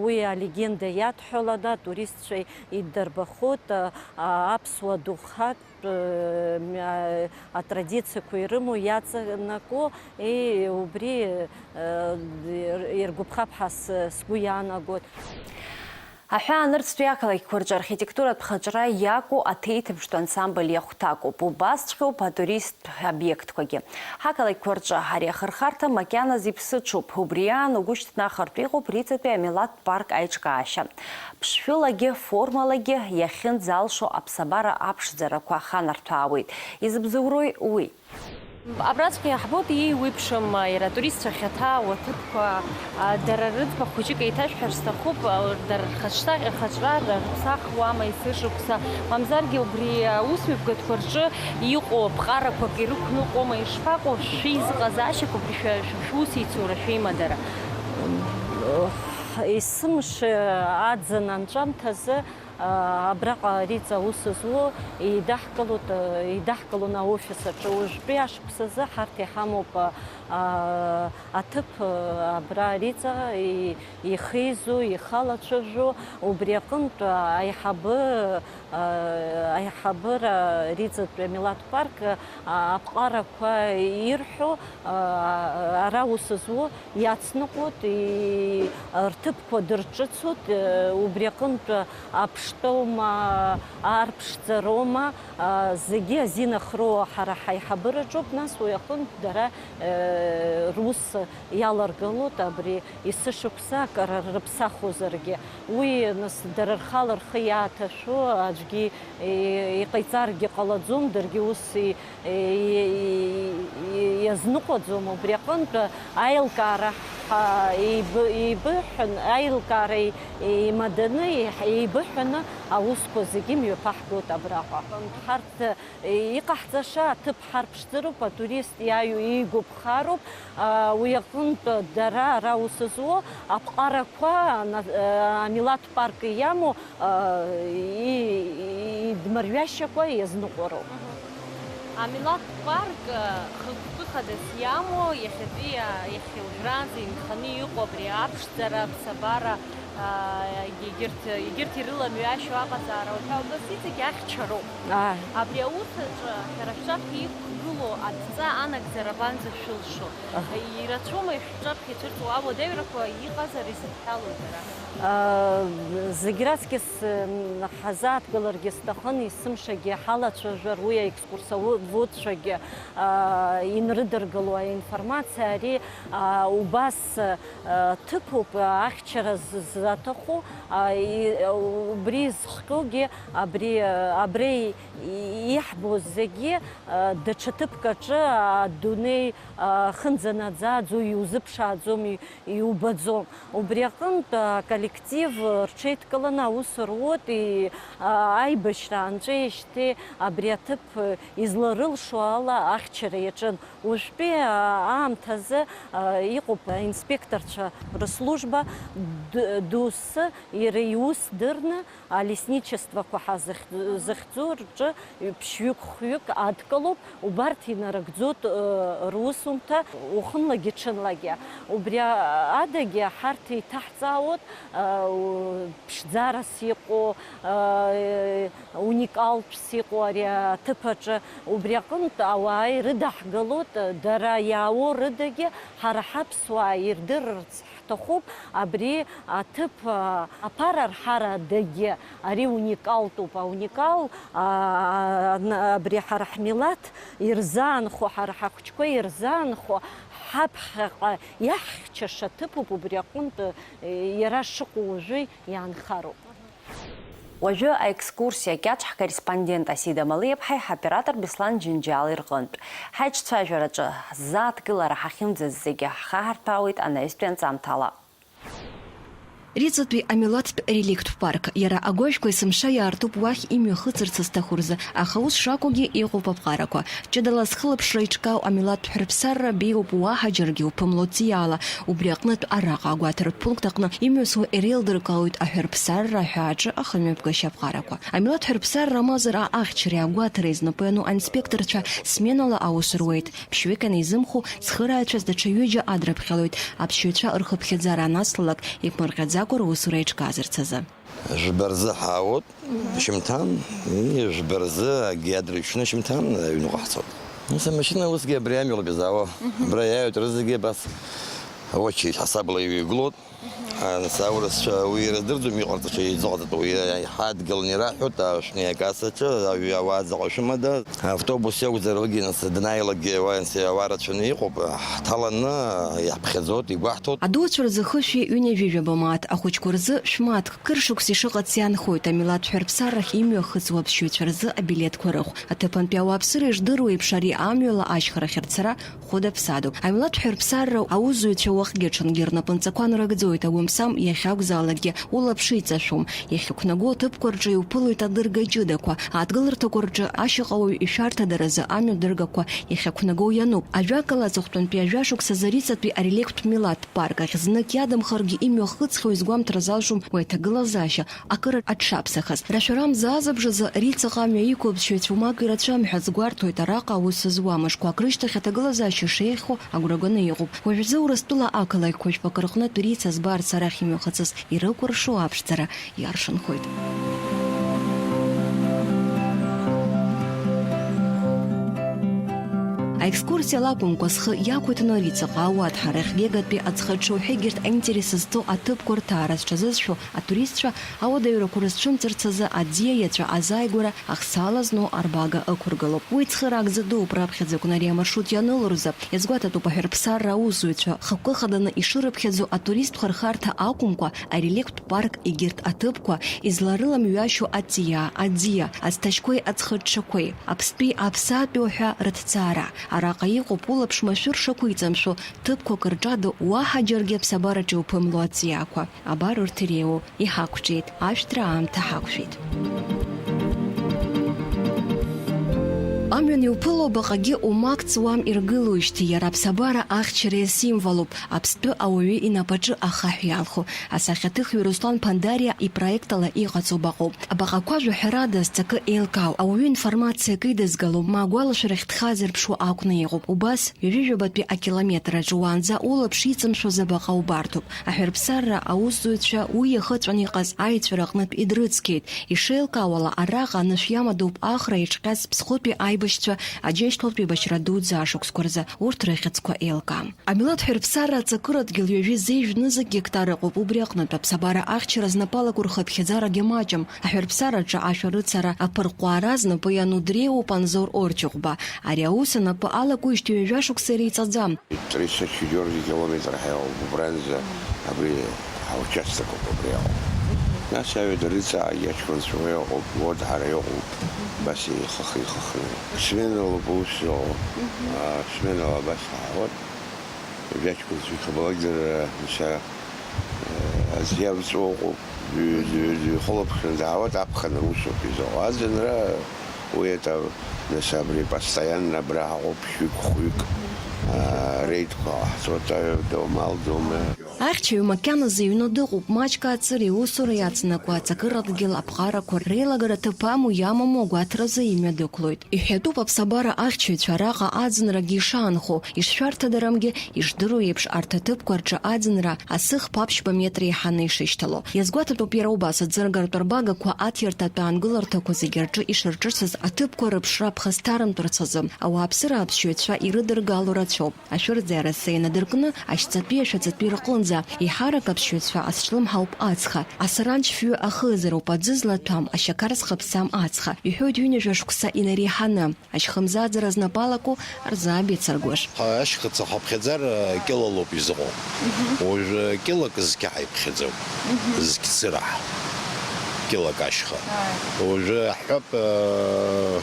уи алегенда иадҳәаланы атуристцәа иддырбахоит, аԥсуа духак. Э, мя-, атрадициақәа ирымоу иаҵанакуа, и, убри, э, ир-, иргәаԥхап ҳәа с-, сгәы иаанагоит. Аҳәаа нырцәтәи ақалақьқәа рҿы архитектуратә хаҿра иаку аҭеиҭыԥштә ансамбль иахәҭакуп, убасҵәҟьоуп атуристтә обиектқәагьы. Ҳақалақьқәа рҿы ари ахырхарҭа макьаназ иԥсыҽуп, убри аан угәы шьҭнахыртә иҟоуп Риҵатәи амилаҭтә парк аиҿкаашьа. Ԥшшәылагьы формалагьы иахьынӡалшо аԥсабара аԥшӡарақәа аханарҭәаауеит. Изыбзоурои уи? Абраҵәҟьа иаҳбоит, иеиуеиԥшым, иара атуристцәа ахьаҭаау аҭыԥқәа, а, дара рыӡбахә хәыҷык еиҭашәҳәар сҭахуп, а, дара рхаҿсахьа-, рхаҿра рыԥсахуама есышықәса, мамзаргьы убри аусмҩаԥгатәқәа рҿы иҟоу аԥҟарақәак ирықәныҟәома, ишԥаҟоу шәеизыҟазаашьақәа, убри шәа-, шәа-, шәусеицура, шәеимадара? Есымш аӡын анҵәамҭазы, а, абраҟа Риҵа аус зуа идаҳкылоит, а, идаҳкылон аофис аҿы. Уажәтәи ашықәсазы ҳарҭ иҳамоуп, а, а, аҭыԥ, а, абра Риҵа и-, ихизу, ихалацәажәо, убри аҟынтә, а, аиҳабы Аиҳабыра Риҵатәи амилаҭ парк аԥҟарақәа ирҳәо, ара ус зуо иацныҟәоит, рҭыԥқәа дырҿыцуеит, убри аҟынтә аԥштәоума, арԥшӡароума, зегьы азин ахроуа ҳара ҳаиҳабыраҿоуп, нас уи аҟынтә дара рус иаларгалоит абри есышықәса акыр рыԥсахуазаргьы. Уи, нас, дара рхала рхы иааҭашәо аӡәгьы, е, иҟаиҵаргьы ҟалаӡом, даргьы ус и-, е, е, е, иазныҟәаӡом. Убри аҟынтә аилкаара ҳа-, еибы-, еибыҳәан, аилкаара и-, еимаданы, еиҳ-, еибыҳәаны аусқәа зегьы мҩаԥаҳгоит абраҟа. Ҳарҭ, е, иҟаҳҵаша аҭыԥ ҳарԥшӡароуп, атурист иааиуа иигәаԥхароуп. А, уи аҟынтә дара ара ус зуо аԥҟарақәа, ана-, а, амилаҭ парк иамоу, а, и-, и-, идмырҩашьакәа иазныҟәароуп. Мгм. Амилаҭ парк, а, хықәкы хадас иамоу, иахьатәи, а, иахьа уажәраанӡа инханы иҟоу абри аԥшӡара, аԥсабара, аа, егьырҭ, егьырҭ ирыламҩашьо аҟазаара уҳәа убас иҵегь ахьчароуп. Ааи. Абри аус аҿы шәара шәҿаԥхьа иқәгылоу адҵа анагӡара абанӡа шәылшо? Аҳ. Ирацәоума шәҿаԥхьа ицәырҵуа ауадаҩрақәа, иҟазар изыдҳәалоу дара? Аа, зегь раҵкьыс, м, ҳазааҭгыларгьы сҭахын, есымшагьы ҳалацәажәар, уи аекскурсоводцәагьы, аа, инрыдыргыло аинформациа ари, аа, убас, ҭыԥуп, ахьчара з-, заҭаху, а, и-, убри зхҟьогьы, абри, абри иаҳбо зегьы, а, даҽа ҭыԥк аҿы адунеи, а, хынӡанаӡаӡо, иузыԥшааӡом, и-, иубаӡом. Убри аҟынтә, а, аколлектив рҽеидкыланы аус руоит, и-, а, аибашьра аанҵәеижьҭеи абри аҭыԥ изларылшо ала ахьчара иаҿын. Уажәтәи, а, аамҭазы, а, иҟоуп аинспекторцәа рыслужба д-, доусы, иара иус дырны, алесничествақәа ҳа зыхь-, зыхьӡу рҿы ԥшьҩык-хҩык адкылоуп, убарҭ инарыгӡоит, ы, русумҭа уахынлагьы-ҽынлагьы. Убри а-, адагьы ҳарҭ еиҭаҳҵаауеит, а, у-, ԥшӡарас иҟоу, а, уникалтәс иҟоу ари аҭыԥ аҿы, убри аҟынтә ауаа ирыдаҳгалоит, дара иаауоу рыдагьы ҳара ҳаԥсуаа ирдырырц ҳҭахуп, абри аҭыԥ, а, аԥара рҳарадагьы ари уникалтәуп, ауникал, а, н-, абри ҳара ҳмилаҭ ирзаанхо, ҳара ҳахәыҷқәа ирзаанхо, ҳаԥхьаҟа иаҳхьчаша ҭыԥуп, убри аҟынтә, е, иара шыҟоу уажәы иаанхароуп. Уажәы аекскурсиа кьаҿ ҳкорреспондент Асида Малиаԥҳаи ҳоператор Беслан Џьынџьали рҟынтә. Ҳаиҿцәажәараҿы ҳзааҭгылара ҳахьымӡаз зегьы ҳхаҳарҭәаауеит анаҩстәи анҵамҭала. Риҵатәи амилаҭтә реликтә парк. Иара агәашәқәа есымша иаартуп уахь имҩахыҵырц зҭаху рзы, аха ус шакәугьы иҟоуп аԥҟарақәа. Ҷыдала зхылаԥшра иҿкаау амилаҭтә ҳәырԥсарра беиоуп уаҳа џьаргьы уԥымло ҵиаала. Убри аҟнытә араҟа агәаҭаратә пункт аҟны имҩасуа иреилдыркаауеит аҳәырԥсарра аҳәааҿы ахымҩаԥгашьа аԥҟарақәа. Амилаҭ ҳәырԥсарра амазара ахьчареи агәаҭареи знапы иану аинспекторцәа сменала аус руеит. Ԥшьҩык анеизымхо, цхырааҩцәаз даҽа ҩыџьа адрыԥхьалоит. Аԥсшьаҩцәа рхыԥхьаӡара анаслалак, иԥмырҟьаӡакәа русура еиҿкаазарц азы. Жәба рзы ҳаауеит, шьымҭан, ии, жәба рзы акгьы адырҩҽны шьымҭан аҩныҟа ҳцоит. Нас амашьына усгьы абри амҩалоуп изаауа. Мгм. Абра иааҩуеит рызегьы абас очередь ҳасабла иҩагылоит. Мгм. А, нас аурысцәа уи ирыздырӡом, иҟарҵаша изыҟаҵатәу, уи ҳадгыланы ираҳәоит, а, шәнеи акассаҿы, аҩ-, ауаа заҟа шәымада. Автобус иакәзар, уигьы нас данааилакгьы уа-, нас ауаа рацәаны иҟоуп, ҳҭаланы иаҳԥхьаӡоит, игәаҳҭоит. Адуцәа рзы хышәи ҩынҩажәи жәаба мааҭ, ахәыҷқәа рзы шәмааҭк. Кыр шықәса ишыҟац иаанхоит амилаҭ ҳәырԥсаррахь имҩахыҵуа аԥсшьаҩцәа рзы абилеҭқәа рыхә. Аҭыԥантәи ауааԥсыра ишдыруа еиԥш, ари амҩала ашьхарахь рцара хәыда-ԥсадоуп. Амилаҭ ҳәырԥсарра аусзуҩцәа уахгьы-ҽынгьы рнапынҵақәа нрыгӡоит, ауи мсам иахьакәзаалакгьы улаԥш иҵашәом. Иахьықәнаго аҭыԥқәа рҿы иуԥылоит адырга ҷыдақәа, адгыларҭақәа рҿы ашьаҟауаҩ ишәарҭадаразы амҩадыргақәа иахьақәнаго иануп. Ажәакала, аҵыхәтәантәи ажәа шықәсазы Риҵатәи ареликтә милаҭтә парк ахь знык иадамхаргьы имҩахыҵхьоу изгәамҭар залшом уи аҭагылазаашьа акыр аҽаԥсахыз. Рашәара мза азыбжазы Риҵаҟа амҩа иқәу аԥсшьаҩцәа уамак ирацәам ҳәа азгәарҭоит араҟа аус зуа. Мышқәак рышьҭахь аҭагылазаашьа шеиӷьхо агәра ганы иҟоуп. Уажәазы Урыстәыла ақалақьқәа жәпакы рҟнытә Риҵа збарц арахь имҩахыҵыз ирыкәыршоу аԥшӡара иаршанхоит. Аекскурсиала акәымкәа, схы иақәиҭны Риҵаҟа ауаҭәҳарахь Гегатәи аӡхыҽҽа уҳәа егьырҭ аинтерес зҵоу аҭыԥқәа рҭаара зҽазызшәо атуристцәа ауадаҩрақәа рызцәымҵырц азы аӡиа иаҵәа азааигәара ахсаала зну арбага ықәыргылоуп. Уи цхыраагӡа дууп, раԥхьаӡа акәны ари амаршрут ианыло рзы. Иазгәаҭатәуп аҳәарԥсарра аусзуҩцәа хықәкы хаданы ишырыԥхьаӡо атуристқәа рхарҭа акәымкәа, ареликтә парк егьырҭ аҭыԥқәа, изларыламҩашьо аҵиаа, аӡиа, ацҭашьқәеи ацхыҽҽақәеи, аԥстәи аԥсаатәи уҳәа рыҭҵаара. Араҟа иҟоуп улаԥш машәыр шақәиҵамшәо, ҭыԥқәак рҿада уаҳа џьаргьы аԥсабараҿ иуԥымло аҵиаақәа. Абар урҭ иреиуоу, иҳақәҿиеит, ашәҭра аамҭа ҳақәшәеит. Амҩан иуԥыло баҟагьы умак ҵуам иргылоижьҭеи, иара аԥсабара ахьчара иасимволуп, аԥстәы ауаҩы инапаҿы ахаҳә иалху. Асахьаҭыхҩы Руслан Ԥандариа ипроект ала иҟаҵоу баҟоуп. Абаҟақәа жәаҳәарада зҵакы еилкаау, ауаҩы информациа кыдызгало, ма агәалашәарахь дхазырԥшуа акәны иҟоуп. Убас, ҩажәижәабатәи акилометраҿы уаанӡа улаԥш иҵамшәоз абаҟа убарҭоуп. Аҳәарԥсарра аусзуҩцәа уи иахыҵәан иҟаз аиҵәара аҟнытә идрыцқьеит. Ишеилкаауала, араҟа анышә иамадоуп Ахра иҿҟьаз Ԥсхәытәи аибашьцәа Аџьынџьтәылатә еибашьра дуӡӡа ашықәсқәа рзы, урҭ рыхьӡқәа еилкаам. Амилаҭ ҳәарԥсарра аҵакырадгьыл ҩажәи зеижә нызқь гектар ыҟоуп, убри аҟнытә аԥсабара ахьчара знапы алаку рхыԥхьаӡарагьы маҷым. Аҳәарԥсараҿы ашәарыцара аԥырҟәаара знапы иану дреиуоуп Анзор Орчыхәба. Ари аус анапы алакуижьҭеи ҩажәа шықәса иреиҵаӡам. Тридцать четвёртый километр ҳәа иҟоуп убранӡа, абри ҳаучасток ауп абри аҟоуп. Нас аҩада рыҵаагьы аҷкәынцәа уа иҟоуп, уа ҳара иҟоуп, абас еихых-еихыхны. Сменалоуп аус зыҟоу. А, сменала абас ҳаауеит. Ҩажәа ҷкәынцәа ихабалак дара, мшәа, а, аӡә иавҵуа ыҟоуп, дҩ-, дҩ-, дҩхылаԥшны даауеит, аԥхынра усоуп изыҟоу. Аӡынра уи это, нас абри постоянно абра ҳаҟоуп, ԥшьҩык, хәҩык, а, реидқәа ҟаҳҵоит, аҩада умал дума. Ахьчаҩ макьаназы иҩны дыҟоуп, маҷк ааҵыр иусура иацнакуа аҵакырадгьыл аԥҟарақәа реилагара ҭыԥ амоу иамаму агәаҭаразы имҩа дықәлоит. Иҳәатәуп аԥсабара ахьчаҩцәа араҟа аӡынрагьы ишаанхо, ишшәарҭадарамгьы, ишдыру еиԥш, арҭ аҭыԥқәа рҿы аӡынра асы хԥа ԥшьба метра еиҳаны ишышьҭало. Иазгәаҭатәуп иара убас аӡыргаратә арбагақәа аҭиарҭатә аангыларҭақәа зегьы рҿы ишырҿыцыз аҭыԥқәа рыԥшра ԥхасҭарымтәырц азы, ауааԥсыра аԥсшьаҩцәа ирыдыргало рацәоуп. Ашәырӡа араса инадыркны, ашьҵатәи ашәаҵатәи рҟынӡа, еиҳарак аԥсшьаҩцәа азҿлымҳауп ацха, асаранџь фҩы ахызароуп аӡы злаҭәам, ашьақар зхыԥсам ацха, иҳәоит ҩынҩажәа шықәса инареиҳаны. Ашьхымзааӡара знапы алаку Арзааб Ицаргәыш. Ашьхыцахә аԥхьаӡара кьылалоуп изыҟоу. Уажәы кьылак зқьаҳа иԥхьаӡоуп. Зқь цыраҳ. Кьылак ашьха. Уажәы аҳәап, э,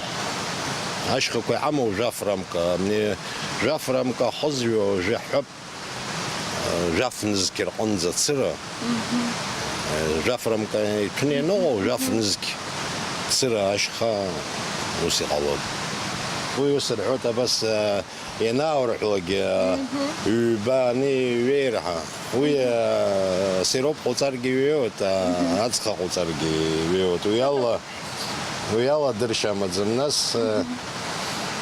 ашьхақәа иҳамоу жәаф рамка. Абни жәаф рамка ахызҩо уажәы аҳәап, э, жәаф нызқь рҟынӡа цыра. Э, жәаф рамка иҭәны ианыҟоу, жәаф нызқь цыра ашьха ус иҟалоит. Уи ус рҳәоит, абас, э, ианааурҳәлакгьы, э, ҩба ани ҩеирҳа. Уи, э, сироп ҟауҵаргьы ҩеиуеит, э, ацха ҟауҵаргьы ҩеиуеит. Уи ала, уи ала дыршьа амаӡам. Нас, э,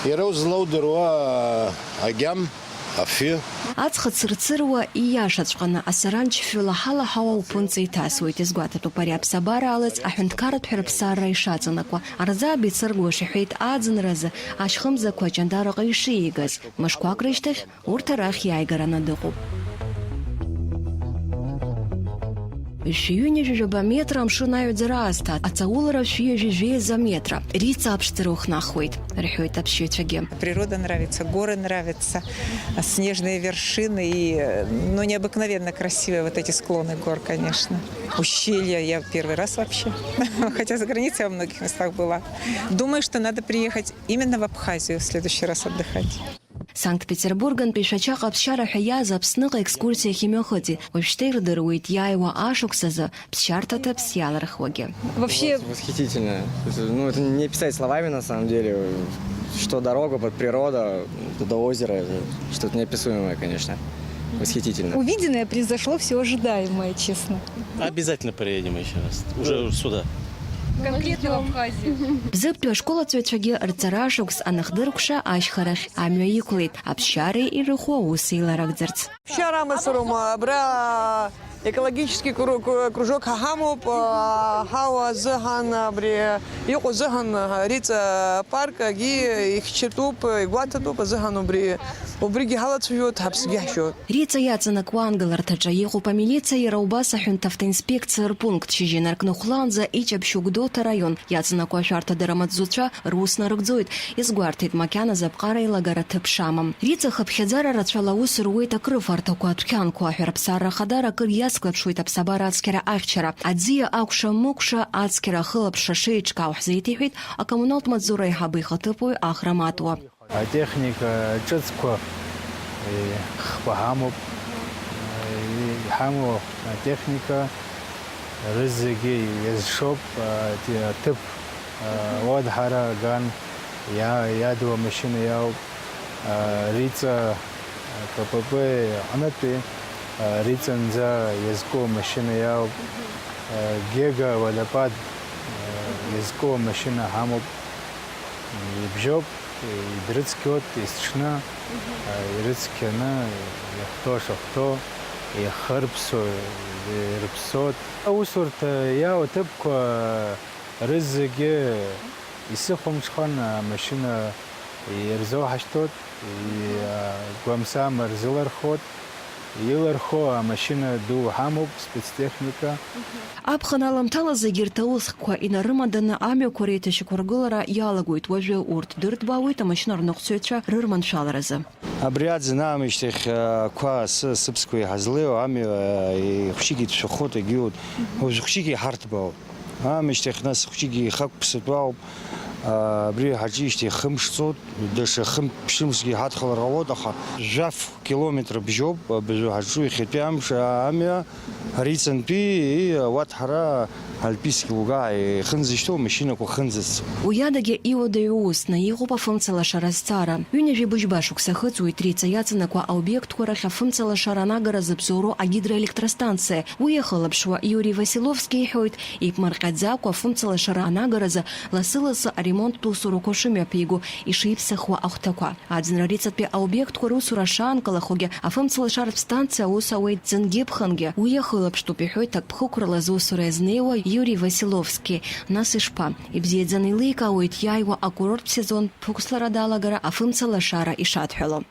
иара узлоудыруа, э, агьам. Афҩы. Аҵх цырцыруа, ииашаҵәҟьаны асаранџь фҩы лаҳа-лаҳауа уԥынҵа иҭасуеит, изгәаҭатәуп ари аԥсабара алаҵ аҳәынҭқарратә ҳәарԥсарра ишаҵанакуа. Арзааб Ицаргәыш иҳәеит, аӡынразы ашьхымзақәа Ҷандараҟа ишиигаз, мышқәак рышьҭахь урҭ арахь иааигараны дыҟоуп. Шәҩынҩажәижәаба метра амшын аҩаӡара аасҭа, аҵаулара шәҩажәижәеиза метра, Риҵа аԥшӡара ухнахуеит, рҳәоит аԥсшьаҩцәагьы. Природа нравится, горы нравятся, снежные вершины и, э, ну, необыкновенно красивые вот эти склоны гор, конечно. Ущелья, я первый раз вообще, хотя за границей во многих местах была. Думаю, что надо приехать именно в Абхазию в следующий раз отдыхать. Санкт-Петербургантәи Шәача ҟаԥшьара ҳәа иааз Аԥсныҟа екскурсиахь имҩахыҵит, уажәшьҭа ирдыруеит иааиуа ашықәс азы ԥсшьарҭа ҭыԥс иалырхуагьы. Вообще восхитительно. Ну, это не описать словами, на самом деле, что дорога под природа, до озера, это что-то неописуемое, конечно. Восхитительно. Увиденное превзошло все ожидаемое, честно. Обязательно приедем еще раз. Уже сюда. Конкретно в Абхазию. Бзыԥтәи ашкол аҵаҩцәагьы рҵара шықәс анахдыркәша ашьхарахь амҩа иқәлеит, аԥсшьареи ирыху аус еиларыгӡарц. Ԥсшьара амацароума, абра Екологический кру-, кру-, кружок ҳа ҳамоуп, а, ҳауа азыҳәан, абри иҟоу азыҳәан, а, Риҵа апарк агьы ихьчатәуп, игәаҭатәуп азыҳәан убри, убригьы ҳалацәажәоит, ҳаԥсгьы ҳшьоит. Риҵа иаҵанакуа аангыларҭаҿы иҟоуп амилициа, иара убас аҳәынҭ автоинспекциа рпункт, шьыжьи инаркны хәлаанӡа иҷаԥшьу Гәдоуҭа араион. Иаҵанакуа ашәарҭадара амаҵзуҩцәа рус нарыгӡоит, изгәарҭеит макьаназы аԥҟара еилагара ҭыԥ шамам. Риҵа хыԥхьаӡара рацәала аус руеит акрыфарҭақәа, адәқьанқәа, аҳәарԥсарра ахадара акыр иацклаԥшуеит аԥсабара ацқьара ахьчара. Аӡиа акәша-мыкәша ацқьара ахылаԥшра шеиҿкаау ҳзеиҭеиҳәеит акоммуналтә маҵзура аиҳабы ихаҭыԥуаҩ Ахра Матуа. Атехника ҿыцқәа, е, хԥа ҳамоуп. Е, иҳамоу атехника рызегьы иазшоуп, а, ти-, аҭыԥ, а, уадҳара аган иа-, иадуа машьына иауп. А, Риҵа, а, К П П аҟнытәи, а, Риҵанӡа иазку амашьына иауп. А, Гега Водопад, а, иазку амашьына ҳамоуп. Ибжьоуп, идрыцқьоит есҽны, ирыцқьаны, иахәҭоу шахәҭоу, ихырԥсо ирыԥсоит. Аусурҭа иаау аҭыԥқәа рызегьы исыхәамҽхан, амашьына ирзоуҳашьҭуеит, и-, гәамсама рзылархот. Илархо амашьына ду ҳамоуп, спецтехника. Аԥхын аламҭалаз егьырҭ аусхкқәа инарымаданы амҩақәа реиҭашьақәыргылара иалагоит уажәы. Урҭ дырҭбаауеит амашьына рныҟәцаҩцәа рырманшәаларазы. Абри аӡын аамышьҭахь, ақәа асы-, сыԥсқәа иҳазлеиуа амҩа, ихәшьыгьы ҭшәахоит, егьиуд, уажә хәшьыгьы иҳарҭбаауп. Аамышьҭахь нас хәҷык ихақәԥсатәу ауп. Абри ҳаҿижьҭеи хымш ҵуеит, даҽа хымш-ԥшьымшгьы ҳадхалар ҟалоит, аха жәаф километр бжьоуп абыржәы ҳаҿу иахьатәи амш, амҩа, Риҵантәи, уа ҳара Альпийски луга ихынӡышьҭоу амашьынақәа хынӡацо. Уи адагьы иуадаҩу усны иҟоуп афымцалашара азҵаара. Ҩынҩажәи быжьба шықәса хыҵуеит Риҵа иаҵанакуа аобиектқәа рахь афымцалашара анагаразы бзоуроу агидроелектростанциа. Уи иахылаԥшуа Иури Василовски иҳәоит, иԥмырҟьаӡакәа афымцалашара анагаразы лассы-лассы аремонттә усурақәа шымҩаԥиго, ишиԥсахуа ахәҭақәа. Аӡынра Риҵатәи аобиектқәа русура шаанкылахогьы, афымцалашаратә станциа аус ауеит ӡынгьы-ԥхынгьы. Уи иахылаԥштәуп, иҳәоит, ҭакԥхықәрала зусура иазнеиуа Иури Василовски. Нас ишԥа? Ибзиаӡаны еиликаауеит иааиуа акурорттә сезон ԥықәслара далагара афымцалашара ишадҳәало.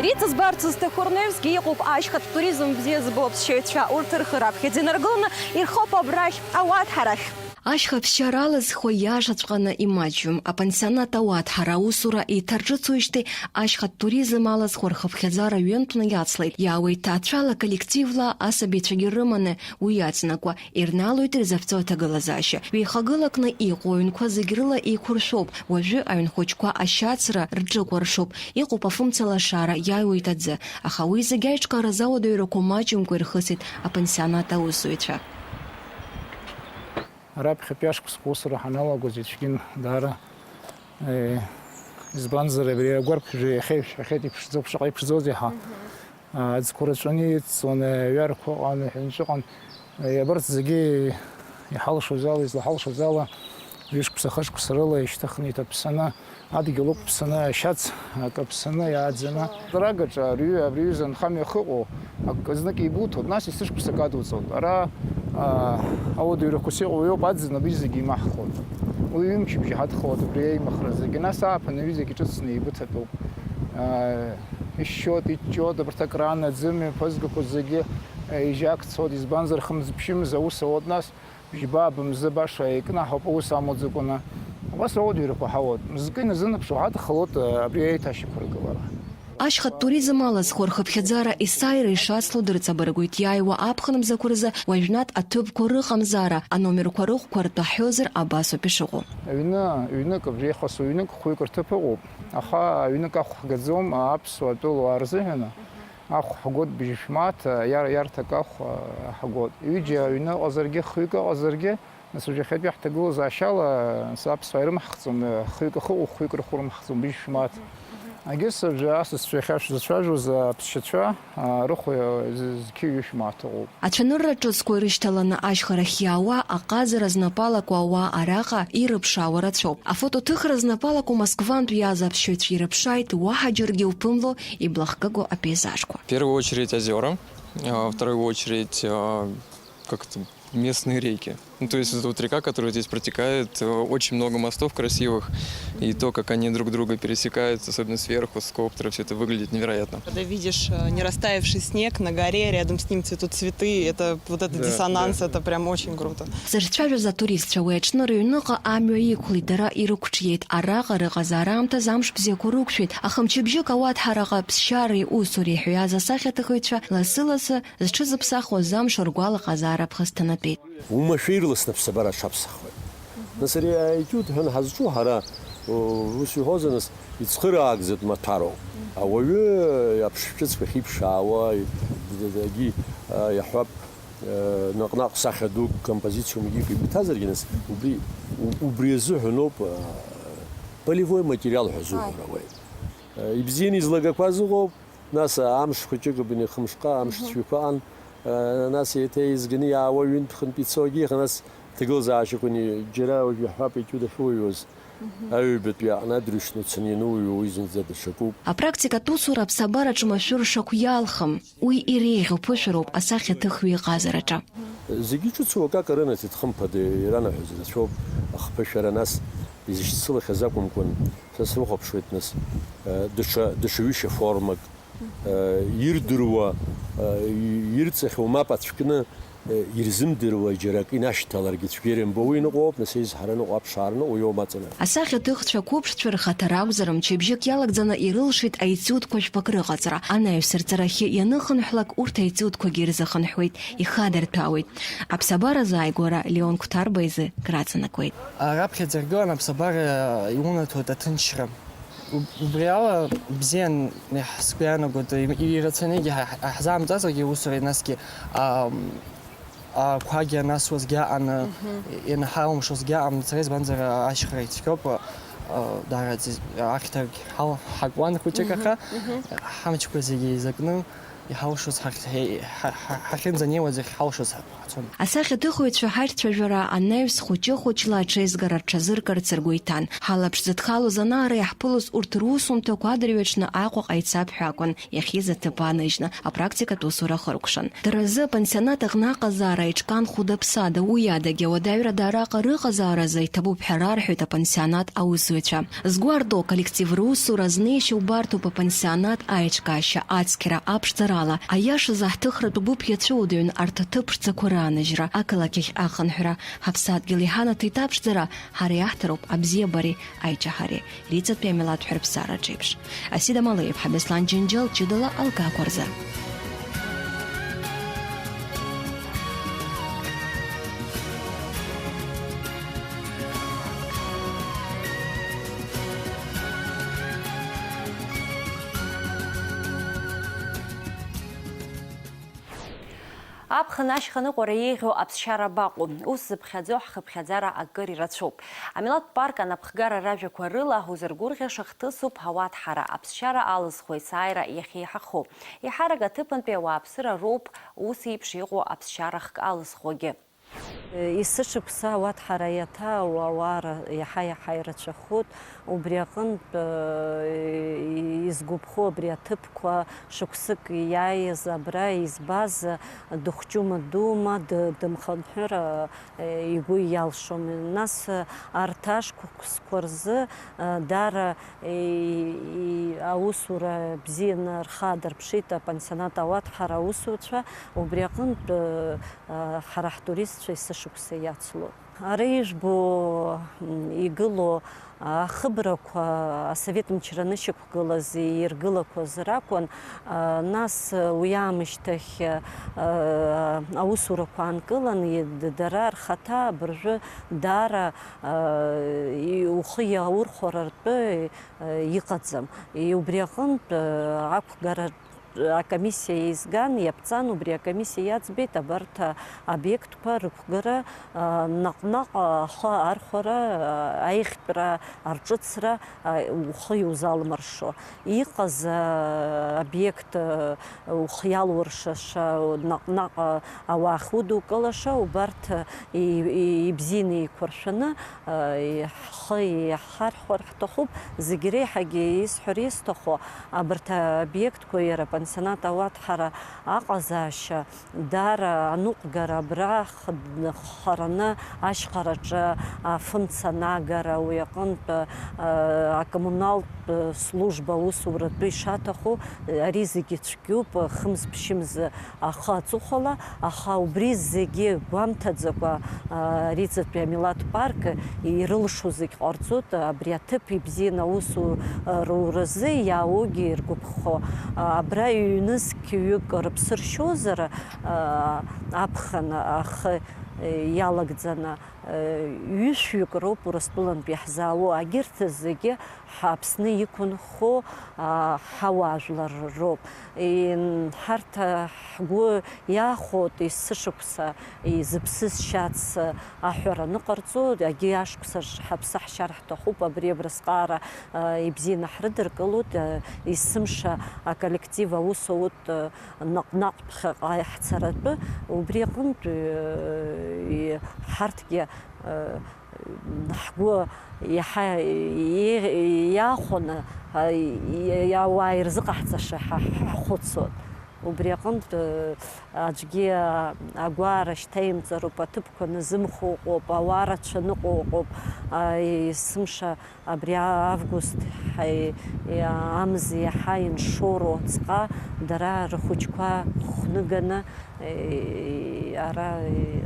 Риҵа збарц зҭаху рнаҩсгьы иҟоуп ашьхатә туризм бзиа збо аԥсшьаҩцәа. Урҭ рхы раԥхьаӡа инаргыланы ирхоуп абрахь, ауаҭҳарахь. Ашьха ԥсшьара алызхуа иашаҵәҟьаны имаҷҩым. Апансионат ауаҭҳара аусура еиҭарҿыцуижьҭеи ашьхатә туризм алазхәа рхыԥхьаӡара ҩынтәны иацлеит. Иаауеит ҭаацәала, коллективла, асабицәагьы рыманы уи иаҵанакуа. Ирнаалоит ирзаԥҵо аҭагылазаашьа. Ҩеихагылакны иҟоу аҩнқәа зегь рыла еиқәыршәоуп. Уажәы аҩнхәыҷқәа ашьацра рҿыкәыршоуп. Иҟоуп афымцалашара, иааиуеит аӡы. Аха уи зегь аиҿкааразы ауадаҩрақәа маҷымкәа ирхысит апансионат аусзуҩцәа. Раԥхьатәи ашықәсқәа аусура ҳаналагоз ицәгьан даара, э, избанзар, абри агәарԥ жәа иахьа ишәҳәахьеит, иԥшӡоуп, шаҟа иԥшӡоузеи ҳәа. Аа, аӡқәа рацәаны иҵон, аҩарқәа ыҟан, аҳәынҵәа ыҟан. Э, абарҭ зегьы иҳалшоз ала, излаҳалшоз ала, ҩышықәса, хышықәса рыла ишьҭыхны иҭаԥсаны, адгьыл ықәԥсаны, ашьац акаԥсаны иааӡаны. Рагаҿа арҩы, абри аҩыза анхамҩа ахьыҟоу, акы знык еибуҭоит, нас есышықәсак адуҵоит. Ара, аа, ауадаҩрақәас иҟоу иоуп, аӡын абри зегьы имаҳхуеит. Уи ҩымчыбжьа ҳадхалоит абри аимхра зегьы, нас ааԥын аҩызагьы ҿыцны еибыҭатәуп. Аа, ишьшьуеит, иҷҷоит, абарҭ акран, аӡы мҩаԥызгақәа зегьы, аа, ижьакцоит, избанзар, хымз-ԥшьымз аус ауеит, нас Бжьба-бымза баша икнаҳауп аус амоуӡакәаны. Абас ауадаҩрақәа ҳауеит. Мызкы иназынаԥшуа ҳадхалоит абри аиҭашьақәыргылара. Ашьхатә туризм алазхәа рхыԥхьаӡара есааира ишацло дырҵабыргуеит иааиуа аԥхынмзақәа рзы уажәнатә аҭыԥқәа рыҟамзаара, аномерқәа рыхәқәа ртәы ҳҳәозар, абасоуп ишыҟоу. Ҩны, ҩнык, абри иахьасу ҩнык, хәҩык рҭыԥ ыҟоуп, аха ҩнык ахә ҳгаӡом аԥсуа атәылауаа рзыҳәаны. Ахә ҳгоит бжьышә мааҭ, иар-, иарҭак ахә, а, ҳгоит. Ҩыџьа аҩны ыҟазаргьы, хҩык ыҟазаргьы, Нас уажәы иахьатәи ҳҭагылазаашьала, нас аԥсуаа ирымаҳхӡом, хҩык ахы ыҟоу, хҩык рыхәы рымаҳхӡом, быжь шәмааҭ. Егьыс абжа асасцәа иахьа шәзацәажәоз аԥсшьацәа, а, рыхәа з-, зқьи ҩышә мааҭ ыҟоуп. Ацәанырра ҿыцқәа ирышьҭаланы ашьхарахь иаауа, аҟазара знапалақәа ауаа араҟа ирыԥшаауа рацәоуп. Афотоҭыхра знапалақәа Москвантә иааз аԥсшьаҩцәа ирыԥшааит, уаҳа џьаргьы уԥымло, иблахкыго апейзажқәа. В первую очередь озёра, а во вторую очередь, а, как это, местные реки. Ну, то есть это вот река, которая здесь протекает, э, очень много мостов красивых, и то, как они друг друга пересекают, особенно сверху, с коптера, всё это выглядит невероятно. Когда видишь, э, не растаявший снег на горе, рядом с ним цветут цветы, это вот этот диссонанс, это прям очень круто. Зырцәажәоз атуристцәа уи аҽны рыҩныҟа амҩа иқәлеит, дара ирықәҿиеит, араҟа рыҟазаара аамҭазы амш бзиақәа рықәшәеит, аха мчыбжьык ауаҭҳараҟа аԥсшьареи усуреи ҳәа иааз асахьаҭыхыҩцәа лассы-лассы зҽызыԥсахуаз амш ргәалаҟазаара ԥхасҭанатәеит. Уамашәа ирласны аԥсабара аҽаԥсахуеит. Нас ари аетиуд ҳәа ҳазҿу ҳара, ус иҳәозар, нас ицхыраагӡатә маҭәароуп. Ауаҩы аԥшшәыцқәа ахьиԥшаауа, егьи, иаҳҳәап, наҟ-наҟ сахьа дук, композициумк иқәиҭазаргьы, нас убри, убри азыҳәаноуп, полевой материал ҳәа зуҳәар ауеит. Ибзианы излагақәаз ыҟоуп, нас амш хәыҷык абни хымшҟа, амш цәгьақәа ыҟан, нас еиҭа еизганы иаауа ҩынтә-хынтә ицогьы, нас ҭагылазаашьақәа ани џьара уажә иаҳҳәап, егьу дахьуаҩуаз, аҩбатәи аҟны адырҩаҽны уцаны иануаҩу уи зынӡа даҽакуп. Апрактикатә усура аԥсабараҿы машәыр шақә иалхым, уи иреиӷьу ԥышәароуп асахьаҭыхҩы иҟазараҿы. Зегьы ҿыцу акака рынаҭеит, хымԥада, иранаҳәоз рацәоуп ахԥышәара, нас изышьцылахьаз акәымкәан, са срыхәаԥшуеит, нас, даҽа, даҽа ҩышьа формак, ирдыруа, ирҵахьоу мап ацәкны, ирзымдыруа џьара акы инашьҭаларгьы цәгьа ирымбо уи ныҟәоуп, нас еизҳара ныҟәо, аԥшаара ныҟәо иоумаҵаны. Асахьаҭыхцәа қәыԥшцәа рхаҭаракәзар, мчыбжьык иалагӡаны ирылшеит аицудқәа жәпак рыҟаҵара. Анаҩс рҵарахьы ианыхынҳәлак урҭ аицудқәагьы ирзыхынҳәуеит, ихадырҭәаауеит. Аԥсабара азааигәара Леон Қәҭарба изы краҵанакуеит. Раԥхьаӡа иргылан аԥсабара иунаҭоит аҭынчра. Уб-, убри ала бзиан иаҳ-, сгәы иаанагоит, и-, ирацәаны егьи ҳа-, ҳа-, ҳзаамҵазаргьы усура, насгьы, ам, ақәагьы анасуазгьы аҟаны, ианҳалымшозгьы аҟан, сара избанзар, ашьхара ицәгьоуп, а, даараӡа ахьҭаргь ҳал-, ҳакуан хәыҷык, аха ҳамчқәа зегьы еизакны, иҳалшоз ҳахь-, ҳа-, ҳа-, ҳахьынӡанеиуаз иахьҳалшоз ҳа-, ҳцон. Асахьаҭыхыҩцәа ҳаиҿцәажәара анаҩс, хәыҷы-хәыҷла аҽеизгара рҽазыркырц ргәы иҭан. Ҳалаԥш зыдхалоз анаара иаҳԥылоз урҭ русумҭақәа адырҩаҽны Аҟәаҟа ицап ҳәа акәын, иахьиз аҭыԥ ааныжьны, апрактикатә усура ахыркәшан. Дара рзы апансионат аҟны аҟазаара еиҿкаан хәыда-ԥсада, уи адагьы ауадаҩра даараҟа рыҟазааразы иҭабуп ҳәа рарҳәоит апансионат аусзуҩцәа. Згәы арту аколлектив русура азнеишьа убарҭоуп апансионат аиҿкаашьа ацқьара аԥшӡарала, аиашазы ҳҭыхратә гәыԥ иацәыуадаҩын арҭ аҭыԥ ԥшӡақәа рааныжьра, ақалақь ахь ахынҳәра, ҳаԥсадгьыл иҳанаҭеит аԥшӡара, ҳара иаҳҭароуп абзиабареи аиҷаҳареи, иҵатәи амилаҭ ҳәырԥсараҿ еиԥш. Асида Малеиԥҳа, Беслан Џьынџьал, ҷыдала алкаақәа рзы. Аԥхын ашьха ныҟәара еиӷьу аԥсшьара абаҟоу? Ус зыԥхьаӡо ҳхыԥхьаӡара акыр ирацәоуп. Амилаҭтә парк анапхгара ражәақәа рыла узыргәырӷьаша хҭысуп ауаҭҳара, аԥсшьара алызхуа есааира иахьеиҳахо. Еиҳарак аҭыԥантәи ауааԥсыра роуп ус еиԥш иҟоу аԥсшьара хк алызхуагьы. Есышықәса ауаҭҳара иаҭаау ауаа ра-, иаҳа-иаҳа ирацәахоит. Убри аҟынтә, э, изгәаԥхо абри аҭыԥқәа шықәсык иааиз абра избаз, дыхәҷума, дума, д-, дымхынҳәыр, э, игәы иалшом. Нас, э, арҭ ашықәсқәа рзы, э, даара, э, и-, аусура бзианы рхы аадырԥшит апансионат ауаҭҳара аусуцәа. Убри аҟынтә, э, ҳара ҳтуристцәа есышықәса иацлон. Ара ижәбо, м, игылоу ахыбрақәа асовет мчра анышьақәгылаз иргылақәаз ракәын. А, нас уи аамышьҭахь, а, аусурақәа аанкылан, и-, д-, дара рхаҭа абыржәы даара, а, и-, ухы иаурхәар ртәы, а, иҟаӡам. И-, убри аҟынтә, а, ақәгара акомиссиа еизган, иаԥҵан, убри акомиссиа иаӡбеит абарҭ аобиектқәа рықәгара, наҟ-наҟ ахы архәара, аиӷьтәра арҿыцра ухы иузалмыршо. Иҟаз обиект ухы иалуршаша, наҟ-наҟ ауаа ахьудукылаша, убарҭ ибзианы еиқәыршәаны ҳхы иаҳархәар ҳҭахуп. Зегь реиҳагьы исҳәар исҭаху, абарҭ аобиектқәа, иара апансионат ауаҭәҳара аҟазаашьа, даара аныҟәгара абра х-, хараны ашьхараҿы афымца анагара, уи аҟынтә, акоммуналтә служба аусуратәы ишаҭаху, ари зегьы цәгьоуп, хымз-ԥшьымз ахы аҵыхәала, аха убри зегьы гәамҭаӡакәа, Риҵатәи амилаҭ парк ирылшо зегь ҟарҵоит, абри аҭыԥ ибзианы аусуразы иааугьы иргәаԥхо. Абра ҩнызқь ҩык рыԥсы ршьозар, аԥхын ахы иалагӡаны, ҩышәҩык роуп Урыстәылантәи иаҳзаауа, агьырҭ зегьы Аԥсны иқәынхо ҳауаажәлар роуп. Ҳарҭ ҳгәы иаахәоит есышықәса изыԥсыз шьац аҳәара аныҟарҵо, егьи ашықәсаҿ ҳаԥсы ҳшьар ҳҭахуп, абри абрысҟаара ибзианы ҳрыдыркылоит, есымша аколлектив аус аут наҟ-наҟ ԥхьаҟа ҳцаратәы, убри аҟынтә ҳарҭгьы ҳгәы иаҳа иаахәаны, ауаа ирзыҟаҳҵаша ҳа ҳхәыцуан. Убри аҟынтә аӡәгьы агәаара шьҭаимҵароуп, аҭыԥқәа назымхо ыҟоуп, ауаа рацәаны ыҟоуп, есымша абри август ҳа-, амз иаҳа иншоро ҵҟа дара рыхәыҷқәа хәнаганы ара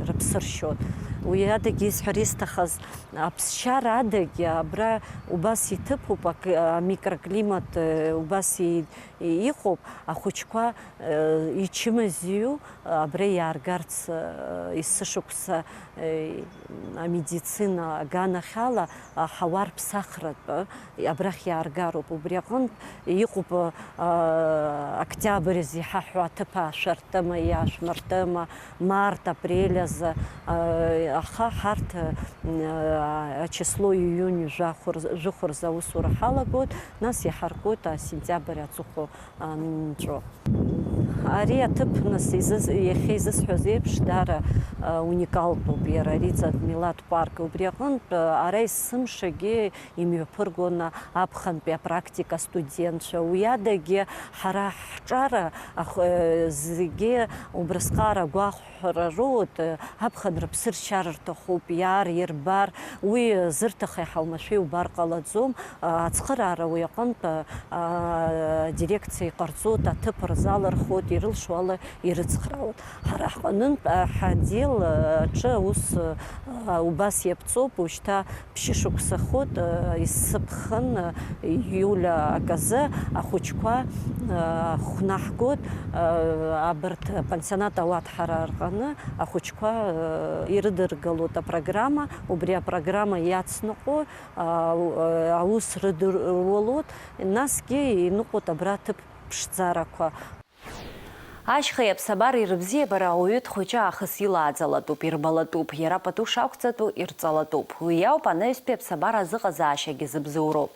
рыԥсы ршьоит. Уи адагьы исҳәар исҭахыз, аԥсшьара адагьы абра убас иҭыԥуп, ак-, амикроклимат, э, убас и-, и-, иҟоуп, ахәыҷқәа, э, ичымазаҩу абра иааргарц, э, есышықәса, э, амедицина аганахьала аҳауа рԥсахратәы абрахь иааргароуп. Убри аҟынтә иҟоуп, а, октиабр азы иҳаҳәо аҭыԥ аашәартыма, иаашәмыртыма, март, апрель азы, а, аха ҳарҭ, м, а, ачисло июнь жәахә-, жәохә рзы аусура ҳалагоит, нас иҳаркуеит асентиабр аҵыхәа анҵәо. Ари аҭыԥ, нас, изыз-, иахьа изысҳәаз еиԥш, даара, а, уникалтәуп иара Риҵатә милаҭ парк. Убри аҟынтә, а, ара есымшагьы имҩаԥыргон аԥхынтәи апрактика астудентцәа. Уи адагьы ҳара ҳҿар, ах-, э, зегьы убрысҟара агәахәара роуеит, э, аԥхын рыԥсы ршьар рҭахуп, иаар, ирбар, уи зырҭахеи ҳаумашәеи убар ҟалаӡом, э, ацхыраара уи аҟынтә, э, адирекциа иҟарҵоит, аҭыԥ рзалырхуеит, ирылшо ала ирыцхраауеит. Ҳара ҳҟынтә, э, ҳотдел, э, аҿы аус, э, убас иаԥҵоуп, ушьҭа Ԥшьышықәса хәыт, э, исыԥхын, э, иуль аказы ахәыҷқәа, э, хәнаҳгоит, э, абарҭ апансионат ауаҭәҳара рҟны ахәыҷқәа, э, ирыдыргалоит апрограмма, убри апрограмма иацныҟәо, э, э, аус рыдыруалоит, насгьы иныҟәоит абра аҭыԥ ԥшӡарақәа. Ашьхеи аԥсабареи рыбзиабара ауаҩы дхәыҷы аахыс илааӡалатәуп, ирбалатәуп, иара пату шақәҵатәу ирҵалатәуп. Уи ауп анаҩстәи аԥсабара азыҟазаашьагьы зыбзоуроу.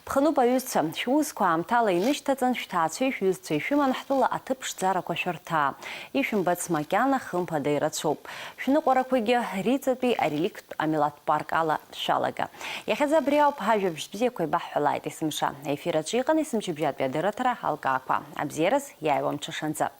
Ԥхынуп, аҩызцәа, шәусқәа аамҭала инышьҭаҵан, шәҭаацәеи шәҩызцәеи шәыман ҳтәыла аҭыԥ ԥшӡарақәа шәырҭаа. Ишәымбац макьана, хымԥада, ирацәоуп. Шәныҟәарақәагьы Риҵатәи ареликттә амилаҭтә парк ала шәалага. Иахьазы абри ауп, ажәабжь бзиақәа еибаҳҳәалааит есымша. Аефир аҿы иҟан есымчыбжьатәи адырраҭара алкаақәа. Абзиараз, иааиуа мҽышанӡа.